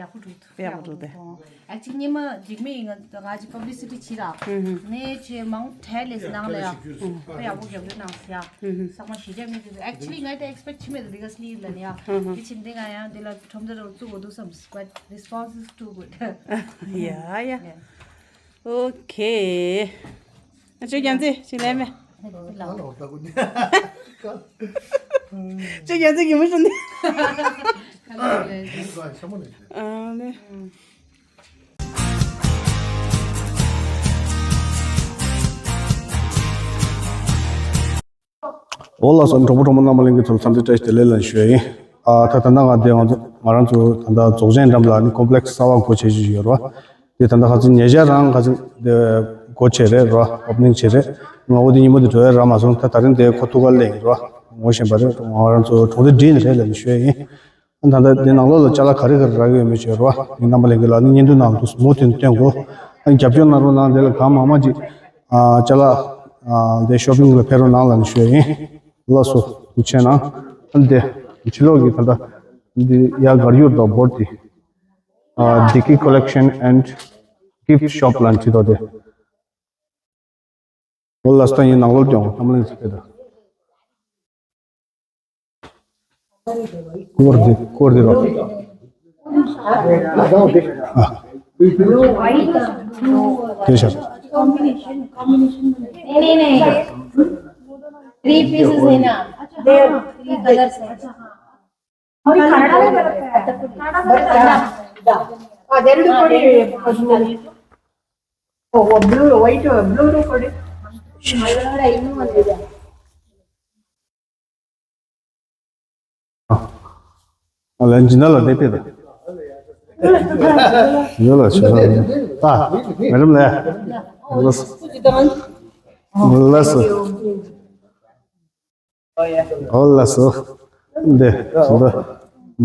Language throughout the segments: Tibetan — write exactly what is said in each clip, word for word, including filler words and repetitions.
ཡག་པོ་འགྲོ་འདུག་དཔེ་ཡག་པོ་འགྲོ་འདུག་དེ། ཨ་ཅིག་ཉི་མ་འཇིགས་མེད་ཡིན། ང་ང་ཅིག་པབ་ལི་སི་ཊི་བྱེད་ར། ནས་ཅེ་མང་ཁྲལ་ལས་ནང་ལ་ཡ། དཔེ་ཡག་པོ་རྒྱབ་རེ་གནང་ཟེར་ཡ། ཚང་མ་ཞེ་དྲག་མི་འདུག་ཨེག་ཆུ་ལི་ང་དེ་ཨེག་སི་པེག་བྱེད་མེད་འདུག་དེ་ག་སི་ལི་ཡིན་ལ་ནི་ཡ། དེ་བྱིན་དེ་ང་ཡང་དེ་ལ་ཁྲོམ་ར་རུ་བཙུགས་འོ་འདུག་བསམ། But response is too good. ཡ་ཡ། ཨོ་ཁེ། ཨ་ཅོ་རྒྱལ་མཚན་ཅིག་ལས་མེད། ཨ་ལ་འོ་ད་གུ་ནི། ཅོ་རྒྱལ་མཚན་གྱི་མི་ཤོང་ནི། ཨ་ནི། འོ་ལགས་སོ། གྲོགས་པོ་གྲོགས་མོ་རྣམ་པ་ལྷན་རྒྱས་ཚོ་ལ་འཚམས་འདྲི་བཀྲ་ཤིས་བདེ་ལེགས་ལ་ཞུ་ཡ་ཡིན། ཨ་ད་ད་ལྟ་ང་དེ་ང་ཚོ་ང་རང་ཚོ་ད་ལྟ་རྫོགས་ཆེན་འགྲམ་ལ་ནི་ཀོམ་པི་ལེགས་སི་གསར་པ་སྒོ་ཕྱེ་བཞིན་ཡོད་རེད་བ། དེ་ད་ལྟ་ཁ་སང་ཉེ་ཆར་རང་ཁ་སང་དེ་སྒོ་ཕྱེ་རེད་རེད་བ། ཨོ་པ་ནིང་བྱེད་རེད། ང་འོ་དེ་ཉིན་མོ་དེ་འགྲོ་ཡ་རག་མ་སོང་། ད་ད་རིང་དེ་ཁོ་ཐུགས་ཁ་ལེན་རེད་བ། ངོ་ཤེས་པ་རེད། ང་རང་ཚོ་གྲོང་སྡེ་འདི་ནས་རེད་ལ་ནི་ཞུ་ཡ་ཡིན། ད་ལྟ་འདི་ནང་ལོགས་ལ་ཅ་ལག་ག་རེ་ག་རེ་རག་ཡོད་མེད་བྱས་རོ། ངས་རྣམ་པ་ལྷན་རྒྱས་ལ་ནི་བརྙན་ཐུང་ནང་དུ་མུ་མཐུད་སྟོན་དགོས། ཨ་ནི་རྒྱབ་སྐྱོར་གནང་རོགས་གནང་། འདི་ལ་གང་མང་མང་ཅིག་ཨ་ཅ་ལག་ཨ་འདི་ཤོ་པིང་ལ་ཕེབས་རོགས་གནང་ལ་ནི་ཞུ་ཡ་ཡིན། ལགས་སོ། ཐུགས་རྗེ་གནང་། ཨ་ནི་འདི་ཕྱི་ལོགས་ཀྱི་ད་ལྟ་འདི་ཡར་སྒར་ཡུར་དང་བོར་ཏེ་ཨ་Dicky Collection and Gift Shop ལ་ནི་བྲིས་ཏོ་དེ། འོ་ལགས་སོ། ད་ཡིན་ནང་ལོགས་ཀྱང་ཐམ་ལེན་ཟེར་ད། སྐོར་འདི་སྐོར་འདི་རོ། ཨ། དེ་བཞག Three pieces है ना? There are three colors है. ಅವು ಕನ್ನಡನೇ ಬರುತ್ತೆ. ಕನ್ನಡ ಬರುತ್ತಾ? ಬರುತ್ತಾ? ಹಾ, ಅದೆರಡು ಕೊಡಿ. ಓ, ಓ, blue, white, blue ಕೊಡಿ. ಒಳಗಡೆ ಇನ್ನೂ ಒಂದಿದೆ. ಅಲ್ಲ, ಎಂಜಿನಲ್ಲ ದೈತೆ. ಇಲ್ಲ, ಸರ್. ಹಾ, ಮೇಡಮ್ ಲೇ. Muller's. Muller's. ཨོ་ལགས་སོ། འདི་ཚོ་ད་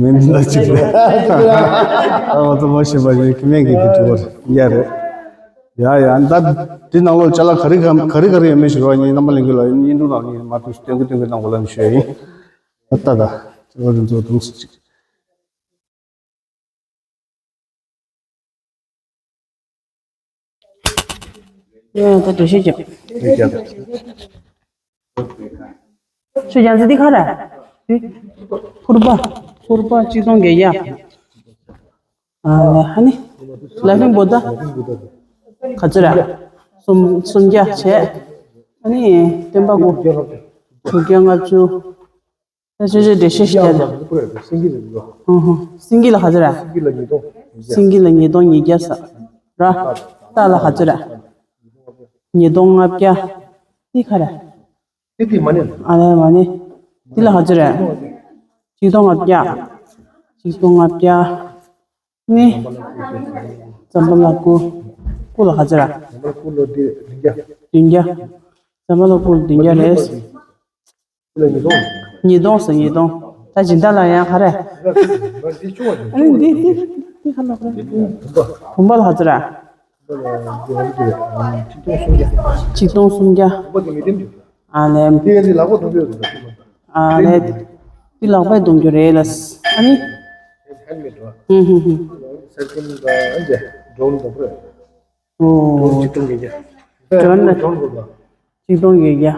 མིན་ན་ཅིག་རེད། ཨ་ང་ཚོ་མ་ཤེས་པ་ཞིག་ཁི་མེད་ཀྱི་དེ་འདྲ་བོར་ཡ་རེད། ཡ་ཡ། ད་འདི་ནང་ལོགས་ཅ་ལག་ག་རེ་ག་ག་རེ་ག་རེ་ཡོད་མེད་ཞུ་རོགས། ངའི་རྣམ་པ་ལྷན་རྒྱས་ལ་བརྙན་ཐུང་ནང་ངས་མར་ཐུག་སྟོན་གི་སྟོན་གི་གནང་དགོས་ལབ་ནས་ཞུ་ཡ་ཡིན། ད་ད་ད་ཅ་ལག་འདི་ཚོ་འདུག་སེ་ཅིག་ཡ་ད་འགྲེལ་བཤད་རྒྱབ། ཆུ་རྒྱ་མཚོ་འདི་ག་རེ། ཕུར་པ། ཕུར་པ་གཅིག་སྟོང་བརྒྱད་བརྒྱ། ཨ་ལས་ཧ་ནི། ལ་ཧིང་བོ་ད། ག་ཚོད་རེད། སུམ་སུམ་བརྒྱ་བྱས། ཨ་ནི་སྟོན་པ་དགུ། དྲུག་བརྒྱ་ལྔ་བཅུ། ད་ཆོས་ཆོས་འགྲེལ་བཤད་ཞིག་རྒྱབ་ད། སེང་གེ་ལ་ཉིས་སྟོང་། ཧུང་ཧུང་། སེང་གེ་ལ་ག་ཚོད་རེད། སེང་གེ་ལ་ཉིས་སྟོང་། སེང་གེ་ལ་ཉིས་སྟོང་ཉིས་བརྒྱ་ས། ར། སྟག་ལ་ག་ཚོད་རེད། ཉིས་སྟོང་ལྔ་བརྒྱ། འདི་ག་རེ། འདི་འདི་མ་ཎི། ཨ་ལས་མ་ཎི། འདི་ལ་ག་ཚོད་རེད། ཆིག་སྟོང་ལྔ་བརྒྱ། ཆིག་སྟོང་ལྔ་བརྒྱ། ནི། འཛམ་བུ་གླིང་སྐུ། སྐུ་ལ་ག་ཚོད་རེད། འཛམ་བུ་གླིང་སྐུ་ལ་འདི་བདུན་བརྒྱ། བདུན་བརྒྱ། འཛམ་བུ་གླིང་སྐུ་ལ་བདུན་བརྒྱ་རེད། ཉིས་སྟོང་། ཉིས་སྟོང་ཟེར་ཉིས་སྟོང་། ད་སྦྱིན་བདག་ལ་ཡང་ག་རེ། འདི་ཆུང་བ་ཨ་ནི་འདི་འདི་འདི་ག་ལ་ག་རེ། བུམ་པ་ལ་ག་ཚོད་རེད། ཆིག་སྟོང་སུམ་བརྒྱ། ཆིག་སྟོང་སུམ་བརྒྱ། ཨ་ལས། འདི་ལག་པ་སྟོང་ཡོད་རེད། ཨ་ལས། འདི་ལག་པས་སྟོང་རྒྱུ་རེད་ལ། ཨ་ནི། ཧེན་མེད་རེད། ཧུམ་ཧུམ་ཧུམ། སེར་ཁན་དང་འདི་ཌོན་དང་པོ། ཨོ། ཌོན་ཆིག་སྟོང་བརྒྱད་བརྒྱ། ཌོན་ལ། ཌོན་དགོས་པ། ཆིག་སྟོང་བརྒྱད་བརྒྱ།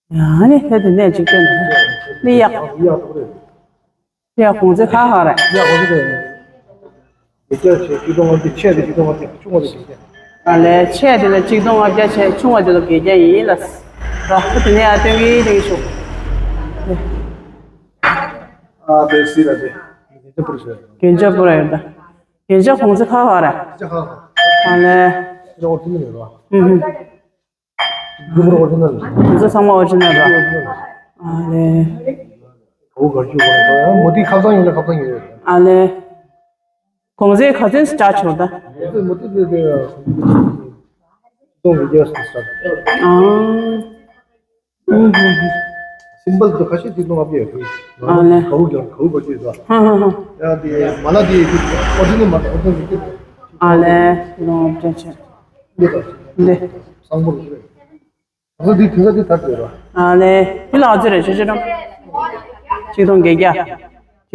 ཡ་ནི་ད་དེ་ནས་ཅིག་སྟོན་ཏེ། ལི་ཡག་ཡག་ཏུ་རེད། ཡ་གོང་ཚད་ཁ་ཁ་རེད། ཡ་གོང་ཚད་རེད། བརྒྱད་བརྒྱ་བྱས་ཆིག་སྟོང་ལྔ་བརྒྱ། ཆེ་དེ་ཆིག་སྟོང་ལྔ་བརྒྱ། ཆུང་བ་དེ་བརྒྱད་བརྒྱ། ཨ་ལས། ཆེ་དེ་ལ་ཆིག་སྟོང་ལྔ་བརྒྱ་བྱས། ཆུང་བ་དེ་ལ་བརྒྱད་བརྒྱ་ཡིན་ལ། ར་ད་དེ་ནས་ཡར་སྟོན་གི་སྟོན་གི་ཤོག་ཨ་དེ་སི་ལ་དེ། རྒྱན་ཆ་པུ་ར་ཡོད་ད། རྒྱན་ཆ་གོང་ཚད་ཁ་ཁ་རེད། རྒྱན་ཆ་ཁ་ཁ། ཨ་ལས། ཁྱེད་རང་ཐུག་མི་ཡོད་ར། ཧུམ་ཧུམ། རྒྱུ་པར་ཨོ་རི་ཇི་ནལ། དེ་ཚོ་ཚང་མ་ཨོ་རི་ཇི་ནལ་ར། ཨ་ལས། གའུ་གར་ཆུ་གོ་ཡང་མོ་དེ་ཁ་སང་ཡིན་ན་ཁ་སང་ཡིན་རེད། ཨ་ལས། གོང་ཚད་ག་ཚོད་ཅར་ཆོག་ད། གོང་ཚད་མོ་དེ་དེ་དེ་སྟོང་གི་རྒྱལ་སུ་ས། ཨང་། ཨུ་ཧུ་ཧུ། སིམ་བལ་དུ་ཁ་ཤས་དེ་སྟོང་ལྔ་བརྒྱ་ཡོད་རེད། ཨ་ལས། གའུ་གར་གའུ་གར་ཆུ་ས། ཧ་ཧ་ཧ། ཡང་དེ་མ་ལ་དེ་ཨོ་རི་ཇི་ནལ་མ་རེད། ཨོ་རི་ཇི་ནལ་གི་ཨ་ལས། སྟོང་ལྔ་བརྒྱ་ཆེ། འདི་དང་། འདི། གཙང་པོ་རེད། ང་ཚོ་འདི་དེང་སང་འདི་དར་བྱས་ར། ཨ་ལས། འདི་ལ་ག་ཚོད་རེད། ཆུ་ཆུ་རམ། ཆིག་སྟོང་བརྒྱད་བརྒྱ།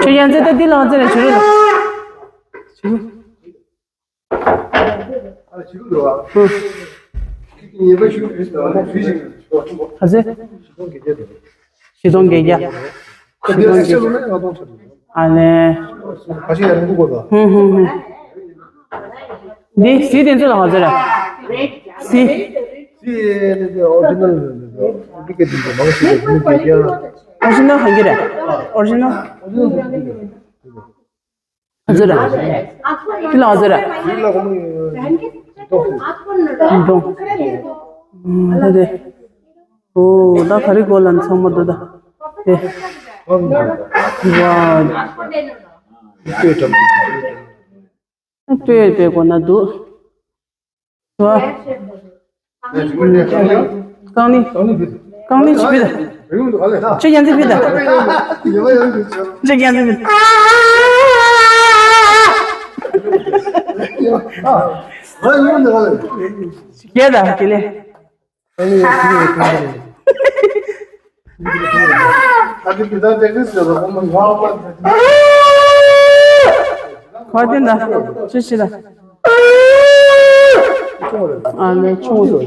ཁྱོད་ཡང་ཚེ་ད་འདི་ལ་ཚེ་ལ་བྱུ་རུ་ལ། བྱུ་རུ། ག་ཚོད། བཞི་སྟོང་བརྒྱད་བརྒྱ། བཞི་སྟོང་བརྒྱད་བརྒྱ། ཨ་ནེ། ཧུམ་ཧུམ་ཧུམ། འདི་གཟི་དེ་ཚོ་ལ་ག་ཚོད་རེད། གཟི། ཨོ་རི་ཇི་ནལ་གང་གི་རེད། ཨོ་རི་ཇི་ནལ། ག་ཚོད་རེད། ཁྱི་ལ་ག་ཚོད་རེད། ད་དེ། ཨོ་ད་ག་རེ་དགོས་ལ་ཚང་མ་འདུག་ད། དེ། ཝའོ། ལྟོས་པའི་སྒོ་ན་འདུག་ལྟོས། རྐང་གླིང་། རྐང་གླིང་ཅི་ཕི་ད། ཁྱོད་ཡང་ཅི་ཕི་ད། ཁྱོད་ཡང་ཅི་ཕི་ད། རྒྱས་ད་དེ་ལས། གོ་དེ་འདྲ་ཅི་ཞིག་ལ། ཨ་ལེ་ཆུང་།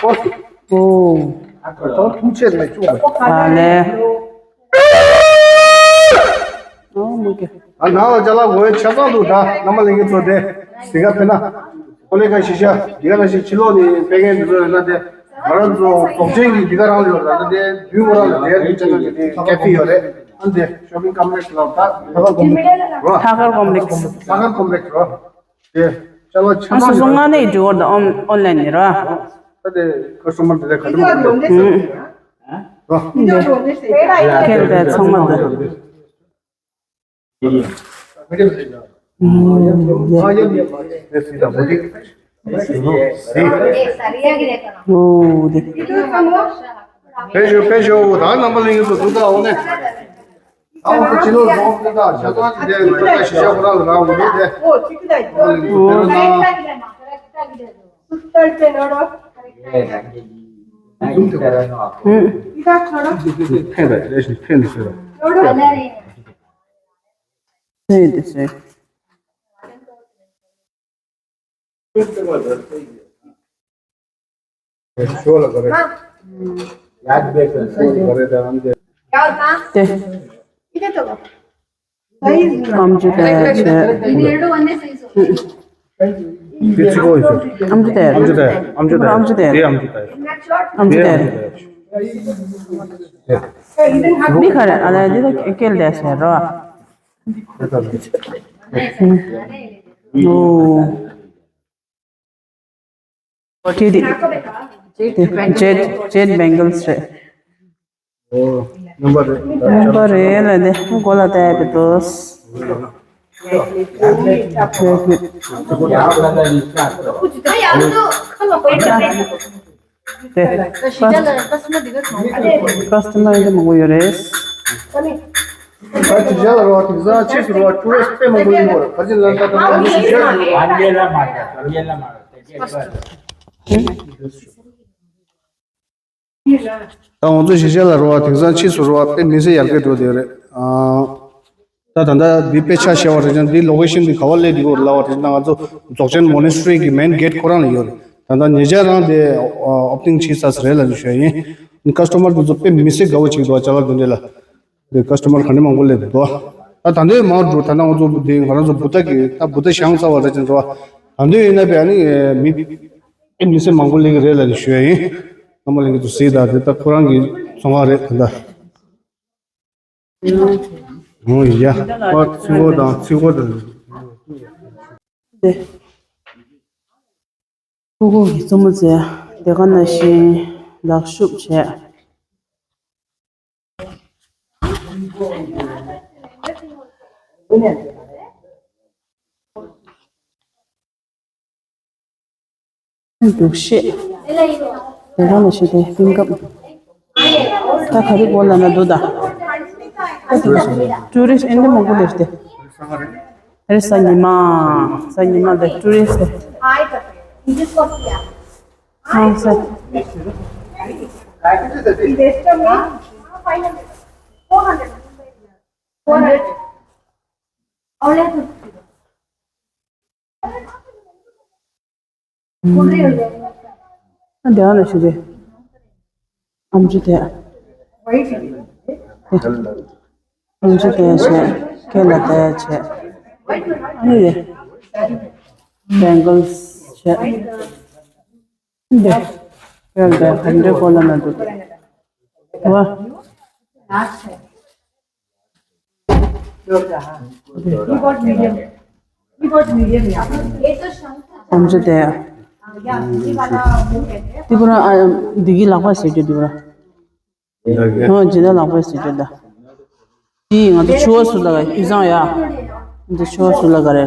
ཨོ། ཨ་ལེ། ཨོ་མུ་གེ། ཨ་ནང་ལ་ཅ་ལག་དགོས་ཆ་ཚང་འདུག་ད་རྣམ་པ་ལྷན་རྒྱས་ཚོ་དེ་དེ་ག་ཕེབས་ན། ཨོ་ལེ་ཁ་ཤི་ཤ་དེ་ག་ནང་བཞིན་ཕྱི་ལོགས་ནས་ཕེབས་མཁན་འདི་ཚོ་ཡོད་ན་དེ་ང་རང་ཚོ་རྫོགས་ཆེན་གྱི་འདི་ག་རང་ལ་ཡོད་ད་དེ་དུས་ཁོ་རང་ལ་དེ་དུས་ཆ་ན་དེ་ཀེ་ཕི་ཡོད་རེད། ཨ་འདི་ཤོ་པིང་ཀོམ་པི་ལེགས་སི་ལ་ད་ཐ་གར་ཀོམ་པི་ལེགས་སི་རོ། ཐ་གར་ཀོམ་པི་ལེགས་སི། ཐ་གར་ཀོམ་པི་ལེགས་སི་རོ། དེ་ཅ་ལག་ཆ་ཨ་ཚང་སོ་སོ་ཡོད་རེད། མངགས་ནས་འགྲོ་བར་དུ་ཨོན་ཨོན་ལན་ནས་རོ། ད་དེ་ཁ་སོ་མ་དེ་ལས་ག་དུས་མ་དགོས་ལེ། ཧུམ། རོ། ཁྱེད་ཚང་མ་དེ། ཕེབས་ཤོག་ཕེབས་ཤོག་ད་རྣམ་པ་ལྷན་རྒྱས་ཚོ་འདུག་ད་འོ་ནས། ཨ་འོ་ཕྱི་ལོགས་རྫོང་དེ་དག་ཆ་ཚང་གི་དེ་ད་ཞིག་ཤོག་ཁོ་རང་ལ་རག་འོ་འདུག་དེ། ཕན་ད་ལས་ཤིང་ཕན་ད་ཟེར། ཕན་ད་ཟེར། ཨམ་ཅི་ཏའི་ཆེ། ཨམ་ཅི་ཏའི། ཨམ་ཅི་ཏའི། ཨམ་ཅི་ཏའི། ཨམ་ཅི་ཏའི། མི་ཁ་རེ་ཨ་ལ་འདི་ད་སྐེལ་ཏའི་ཟེར་རོ། ཨོ། ཁྱེད་དེ། ཇེད་ཇེད་བེང་གལ་སི་རེད། ཨོ། རྣམ་པ་རེད། རྣམ་པ་རེད་ལ་དེ་མགོ་ལ་བལྟས་པའི་དོས། དེ་ཀ་སི་ཏ་མར་དེ་མང་པོ་ཡོད་རེད། ད་ཅི་བྱ་ལ་རོ་དེང་སང་ཕྱིས་སུ་རོ་ཊུ་རི་སི་ཊི་དཔེ་མང་པོ་ཡིན་པ་རེད། ག་ཅི་ལ་ད་ད་ང་ཚོ་ཞི་བྱ་ཞུ་བ། ད་ང་ཚོ་ཞི་བྱ་ལ་རོ་བ་དེང་སང་ཕྱིས་སུ་རོ་བ་དཔེ་མི་སེ་ཡར་རྒྱས་འགྲོ་བསྡད་རེད། ཨ། ད་ད་ལྟ་འདི་དཔེ་ཆ་བཞག་པ་རེད་ཅང་འདི་ལོ་ཀེ་ཤན་འདི་ག་བ་སླེབས་འདུག་ལབ་པ་རེད་ཅང་ང་ཚོ་རྫོགས་ཆེན་མོ་ནེ་སི་ཊི་རི་གི་མེན་གེ་ཊི་ཁོ་རང་ལ་ཡོད་རེད། ད་ལྟ་ཉེ་ཆར་རང་དེ་ཨོ་པེ་ནིང་བྱས་ཚར་ཟེར་རེད་ལབ་ནས་ཞུ་ཡ་ཡིན། ཀ་སི་ཊོ་མར་དེ་ཚོ་དཔེ་མི་སྲིད་དགའ་བོ་ཅིག་འདུག་ཅ་ལག་དེ་འདྲས་ལ། དེ་ཀ་སི་ཊོ་མར་ག་འདྲ་མང་པོ་སླེབས་འདུག་ད་ད་འདོད་མང་འགྲོ་ད་ལྟ་ང་ཚོ་དེ་ང་རང་ཚོ་བུ་ཏ་གི་ད་བུ་ཏ་བཞེངས་ཚར་བ་རེད་ཅང་འགྲོ། ད་འདོད་ཡིན་ན་བས་ཨ་ནི་མི་དཔེ་མི་སྲིད་མང་པོ་སླེབས་ཀྱི་རེད་ལབ་ནས་ཞུ་ཡ་ཡིན། རྣམ་པ་ལྷན་རྒྱས་ཚོ་གཟིགས་དང་དེ་ད་ཁོ་རང་གི་ཚོང་ཁང་རེད་ད་ལྟ། ཨོ་ཡ། ཨོ་ཚི་གོ་དང་ཚི་གོ་དང་། དེ། ཕྲུ་གུ་གི་རྩེད་མོ་རྩེ་དེ་ག་ནང་བཞིན་ལག་ཤུབས་བྱས། འདུག་ཤེས། དེ་ག་ནང་བཞིན་དེ་སྤིན་ཀབ། ད་ག་རེ་དགོས་ལབ་ན་འདུག་ད། ཊུ་རི་སི་ཊི་ཨེ་འདྲ་མང་པོ་སླེབས་ཏེ། ཨ་རེ་གཟའ་ཉི་མ། གཟའ་ཉི་མ་དེ་ཊུ་རི་སི་ཊི་དེ། ཨ་ས། འདི་ཨ་ལ་ཞུ་རེད། ཨམ་ཅོག་དེ། ཨམ་ཅོག་དེ་བྱས། སྐེ་ལ་དེ་བྱས། ཨ་ནི་རེད། བེང་གལ་སི་བྱས། འདི། བེལ་དེ་ཧན་འདྲེ་ཀོ་ལ་ན་འདུག་བ། ཨམ་ཅོག་དེ། ཏི་པུ་ར་ཨ། འདི་གི་ལག་པ་ཟེར་རྒྱུ་ཏི་པུ་ར། ཧོ་ཇི་ལ་ལག་པ་ཟེར་རྒྱུ་ད། དེ་ང་ཚོ་ཆུ་བ་སུ་ལ་ག་ཡི་ཚང་ཡ། ང་ཚོ་ཆུ་བ་སུ་ལ་ག་རེ།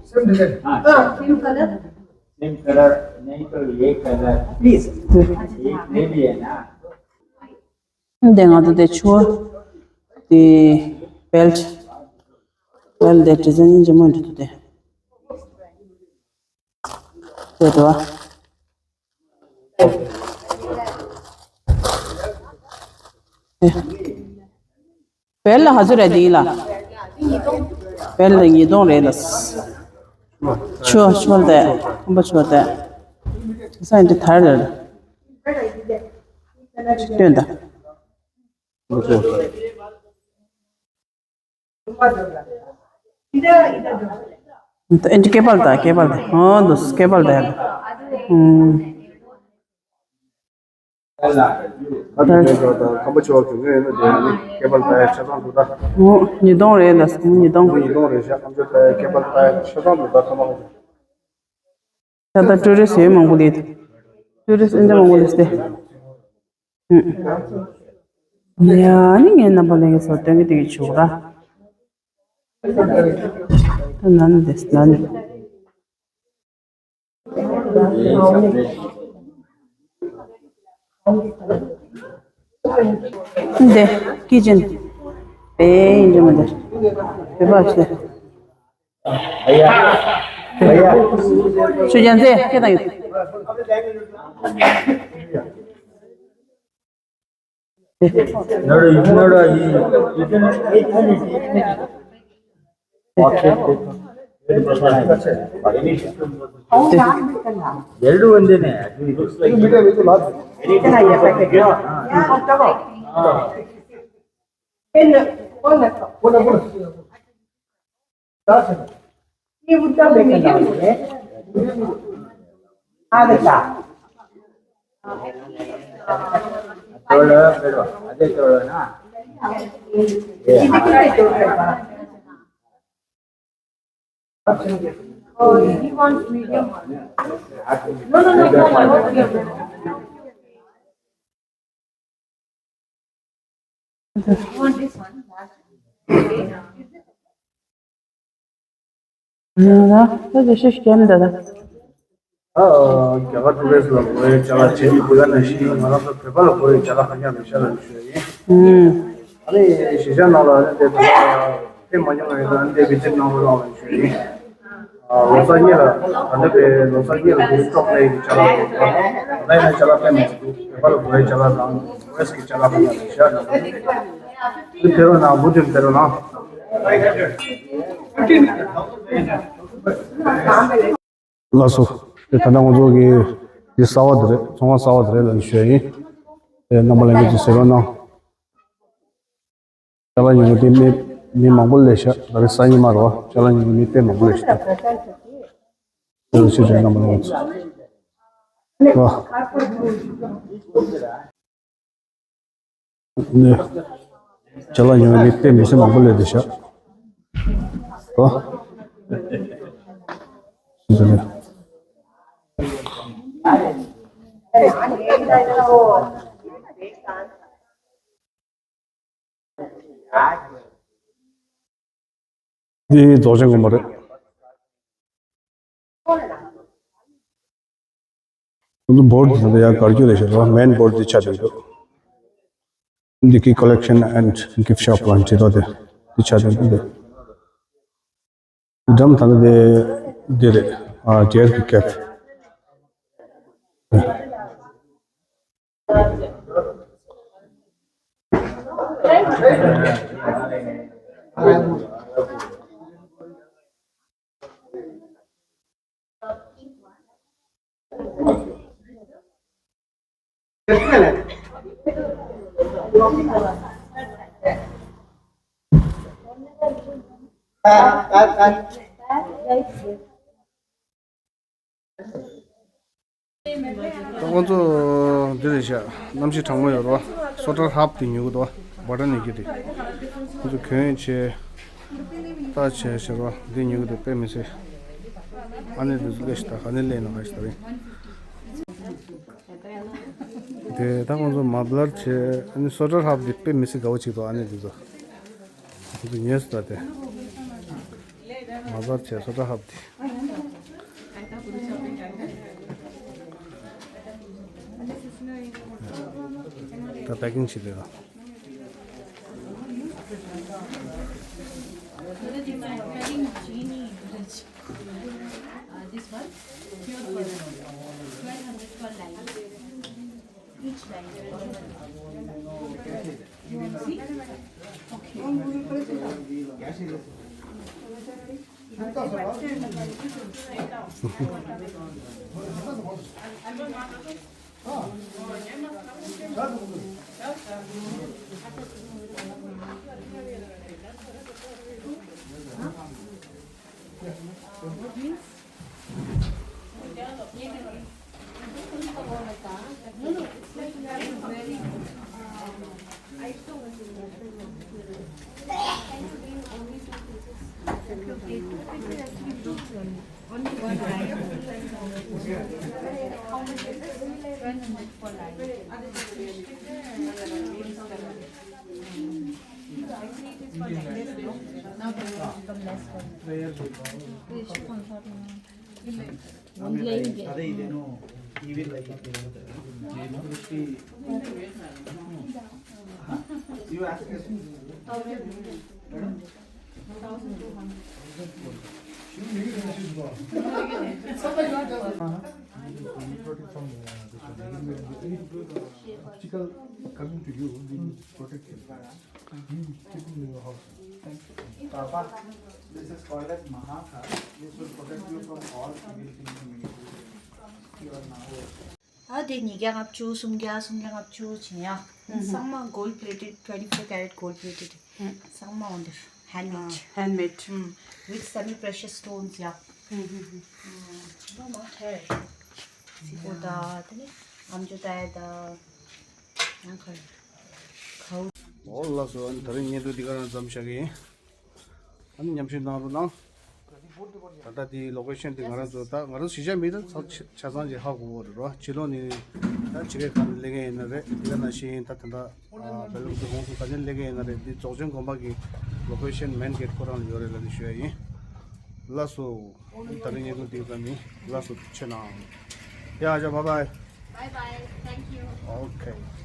Same design. Ah, same color. Same color, नहीं तो ये color. Please. एक ले लिए ना. འདི་ང་ཚོ་དེ་ཆུ་བ། དེ་belt. Belt དེ་design ཡིན་གྱི་མ་འགྲོ་དུ་དེ། དེ་འགྲོ། དེ། བལ་ལ་ག་ཚོད་རེད་འདི་ལ། བལ་ལ་ཉིས་སྟོང་རེད་ལ། ཆོ་ཆོ་དེ། ཁམ་པ་ཆོ་དེ། ས་ཡིན་དེ་ཐར་རེད། སྟོན་ད། ཨེ་འདྲ་སྐེད་པ་ལ་ད་སྐེད་པ་ལ་ད། ཨོ་འདུག་སྐེད་པ་ལ་ད་ཡ། ཨུམ། ཁ་ཆེ་ཆེ་ཆོག་དང་ཁམ་པ་ཆོག་གི་ངོས་ནས་དེ་ནི་སྐེད་པ་ལ་ད་ཡ་ཆ་ཚང་འདུག་ད། ཨོ་ཉིས་སྟོང་རེད་ད། ཉིས་སྟོང་། ཉིས་སྟོང་རེད་ཤག་ཁམ་ཆོག་ད་ཡ་སྐེད་པ་ལ་ད་ཡ་ཆ་ཚང་འདུག་ད་ཁ་མ་ཁ་ཆེ། ད་ལྟ་ཊུ་རི་སི་ཡོད་མང་པོ་ལེ། ཊུ་རི་སི་ཨེ་འདྲ་མང་པོ་ལེ་སྟེ། ཡ་ནི་ངའི་རྣམ་པ་ལྷན་རྒྱས་ཚོ་སྟོན་གི་སྟོན་གི་བྱུག་ར། ད་ནན་དེ་ནན། འདི་ཀི་ཅན། ཨེ་ཡིན་གྱི་མ་འདི། བོད་པ་ཞིག་ཆུ་རྒྱལ་མཚན་སྐད་བཏང་ཡོད། Oh, he wants medium one. No, no, no, no, no, no, no. He wants this one. ཡིན་ན་ད་དེ་ཤེས་ཀྱི་མི་འདུག་ད། ཨ། རྒྱ་གར་ཊུ་རི་སི་ལ་དགོས་ཡའི་ཅ་ལག་བྱེད་ཀྱི་དགོས་ཡ་ནང་བཞིན་ང་རང་ཚོ་བོད་པ་ལ་དགོས་ཡའི་ཅ་ལག་གང་ཡང་མི་ཤ་ལ་མི་ཤོད་ཡིན། ཨུམ། ཨ་ནི་གཞིས་ཆགས་ནང་ལ་ཨ་ནི་དེ་དེ་མ་ཉོ་བ་ཡིན་ན་ཨ་ནི་དེ་བི་ཛིཊ་གནང་རོགས་གནང་ལ་ཞུ་ཡིན། ལོ་གསར་གཉིས་ལ་ད་ལྟ་པའི་ལོ་གསར་གཉིས་ལ་དེ་སྤྲོ་པོའི་ཅ་ལག་དང་ད་ལྟ་ཡིན་ན་ཅ་ལག་དཔེ་མི་སྲིད་འདུག་བོད་པ་ལ་དགོས་པའི་ཅ་ལག་དང་བོད་ཀྱི་ཅ་ལག་དང་ཡང་ཤར་ནས་དེ་ཕེ་རོ་ན་མུ་དེ་ཕེ་རོ་ན། ལགས་སོ། དེ་ད་ལྟ་ང་ཚོ་གི་དེ་གསར་བ་དེ་རེད། ཚོང་ཁང་གསར་བ་དེ་རེད་ལབ་ནས་ཞུ་ཡ་ཡིན། དེ་རྣམ་པ་ལྷན་རྒྱས་ཀྱིས་གཟིགས་རོགས་གནང་། ཅ་ལག་ཉོ་གི་དེ་མི་མི་མང་པོ་སླེབས་ཤག་ད་རེས་སང་ཉིན་མ་རེད་བ། ཅ་ལག་ཉོ་གི་མི་དཔེ་མང་པོ་སླེབས་ཤག་དེ་ལ་ཕྱི་དྲོའི་རྣམ་པ་ལྷན་རྒྱས་ཚོ། ནས། ཅ་ལག་ཉོ་མཁན་དཔེ་མི་སྲིད་མང་པོ་སླེབས་བསྡད་ཤག་ཨོ། ཟེར་ནས། འདི་རྫོགས་ཆེན་དགོན་པ་རེད། ཁོང་ཚོ་བོར་དུ་ད་ལྟ་ཡར་བཀར་རྒྱུ་རེད་ཤག་རོ། མེན་བོར་དུ་ཆགས་བསྡད་འདུག་འདི་གི་collection and gift shop ལ་འབྲི་ཐོག་དེ་འདི་ཆགས་བསྡད་འདུག་འདི་འགྲམ་ད་ལྟ་དེ་འདི་རེད། ཨ་ཇེར་གི་ཀེབ། ད་ཁོང་ཚོ་འདི་རེད་ཤག་གནམ་གཤིས་གྲང་མོ་ཡོད་རོ། སོ་ཊར་ཧབ་དེ་ཉོ་གི་འདུག་བ་ཊར་ནི་གི་དེ། ཁོང་ཚོ་གྱོན་བྱས། ལྟ་བྱས་བྱས་རོ། འདི་ཉོ་གི་འདུག་དཔེ་མི་སྲིད། ཨ་ནེ་འདི་ཚོ་སླེབས་ཤག་ད་ཨ་ནེ་སླེབས་ན་ག་ཞིག་ད་རེད། དེ་ད་ཁོང་ཚོ་མ་ཕ་ལར་བྱས། ཨ་ནི་སོ་ཊར་ཧབ་དེ་དཔེ་མི་སྲིད་དགའ་བོ་ཅིག་འདུག་ཨ་ནེ་འདི་ཚོ། ཁོང་ཚོ་ཉོས་སོང་ད་དེ། མ་ཕ་ལར་བྱས་སོ་ཊར་ཧབ་དེ། ད་པེ་ཀིང་བྱེད་དེ་ལ། Uh, this one, pure gold, twelve hundred per line. Each line, twelve hundred. You can see? Okay. Obstacle coming to you, we need to protect you. You keep in your house. Thank you. Papa, this is called as Mahakha. This will protect you from all evil things and negativity. You are now ད་དེ་ཉིས་བརྒྱ་ལྔ་བཅུ། སུམ་བརྒྱ། སུམ་བརྒྱ་ལྔ་བཅུ་བྱིན་ཡ། ཚང་མ་gold plated, twenty four carat gold plated. ཚང་མ་འོ་འདིར་handmade. Handmade. With semi precious stones ཡ། ཚང་མ་ཧེར། སི་པོ་ད་དེ་ནི་ཨམ་ཅོག་ད་ཡ་ད་ཡང་ཁར་ཁའུ། འོ་ལགས་སོ། ཨ་ནི་ད་རིང་བརྙན་ཐུང་འདི་ག་རང་མཚམས་བཞག་གི་ཡིན། ཨ་ནི་མཉམ་ཞུགས་གནང་རོགས་གནང་། ད་ལྟ་དེའི་ལོ་ཀེ་ཤན་དེ་ང་རང་ཚོ་ད་ང་རང་གཞིས་ཆགས་མི་ད་ཆ་ཆ་ཚང་ཅིག་ཧ་གོ་གི་རེད་རོ། ཕྱི་ལོགས་ནས་ད་ཕྱི་རྒྱལ་ཁག་ནས་སླེབས་མཁན་ཡིན་ན་རེད། དེ་ག་ནང་བཞིན་ད་ད་ལྟ་བལ་ཡུལ་གོང་སུ་ག་ནས་སླེབས་མཁན་ཡིན་ན་རེད། འདི་རྫོགས་ཆེན་དགོན་པ་གི་ལོ་ཀེ་ཤན་མེན་གེ་ཊི་ཁོ་རང་ལ་ཡོད་རེད་ལབ་ནས་ཞུ་ཡ་ཡིན། ལགས་སོ། ད་རིང་བརྙན་ཐུང་འདི་ཙམ་ཡིན། ལགས་སོ། ཆེ་ནང་། ཡ་ཨ་ཅག་bye bye. Bye bye. Thank you. Okay.